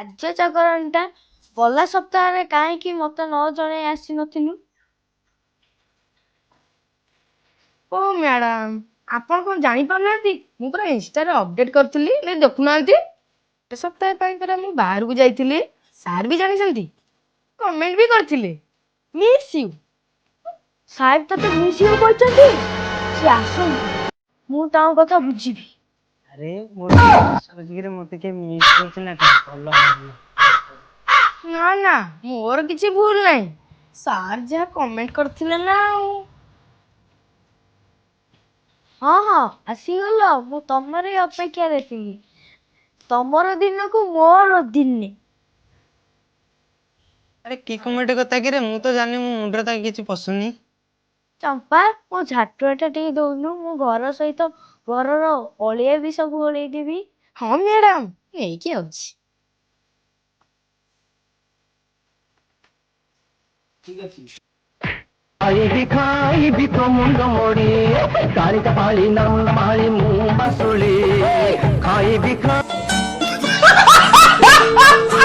ରାଜ୍ୟ ଚାକରାଣୀଟା, ଗଲା ସପ୍ତାହରେ କାହିଁକି ମୋତେ ନ ଜଣାଇ ଆସିନଥିଲୁ? ଓ ମ୍ୟାଡ଼ାମ, ଆପଣ କଣ ଜାଣିପାରୁନାହାନ୍ତି? ମୁଁ ପୁରା ଇନଷ୍ଟାରେ ଅପଡେଟ୍ କରିଥିଲି, ଏ ଦେଖୁନାହାନ୍ତି। ଗୋଟେ ସପ୍ତାହ ପାଇଁ ପରା ମୁଁ ବାହାରକୁ ଯାଇଥିଲି। ସାର୍ ବି ଜାଣିଛନ୍ତି, କମେଣ୍ଟ ବି କରିଥିଲେ, ମିସ୍ you. ସାହେବ ତତେ ମିସ୍ you କହିଛନ୍ତି? ସେ ଆସନ୍ତୁ, ମୁଁ ତାଙ୍କ କଥା ବୁଝିବି। ଆରେ, ମୋର ମତେ କିଏ ମିସ୍ କରୁଛି ନା କଣ? ଭଲ ଭଲ। ନା ନା, ମୋର କିଛି ଭୁଲ ନାହିଁ। ସାର୍ ଯାହା କମେଣ୍ଟ କରିଥିଲେ ନା ଆଉ। ହଁ ହଁ, ଆସିଗଲ। ମୁଁ ତମରି ଅପେକ୍ଷାରେ ଥିଲି। ତମର ଦିନକୁ ମୋର ଦିନେ। ଆରେ, କି କମେଣ୍ଟ କଥା କିରେ? ମୁଁ ତ ଜାଣିନି, ମୋ ମୁଣ୍ଡରେ ତ କିଛି ପଶୁନି। ଚମ୍ପା, ମୋ ଝାଟୁଆଟା ଟିକେ ଦଉନୁ। ମୁଁ ଘର ସହିତ ଘରର ଅଳିଆ ବି ସବୁ ଓଳେଇ ଦେବି। ହଁ ମ୍ୟାଡ଼ାମ, ନେଇକି ଆଉଛି। ଖାଇବି ଖାଇବି ତୋ ମୁଣ୍ଡ ମୋଡ଼ି, କାଳି କପାଳି ନନ୍ଦ ମାଳି, ମୁଁ ବାସୁଳି ଖାଇବି।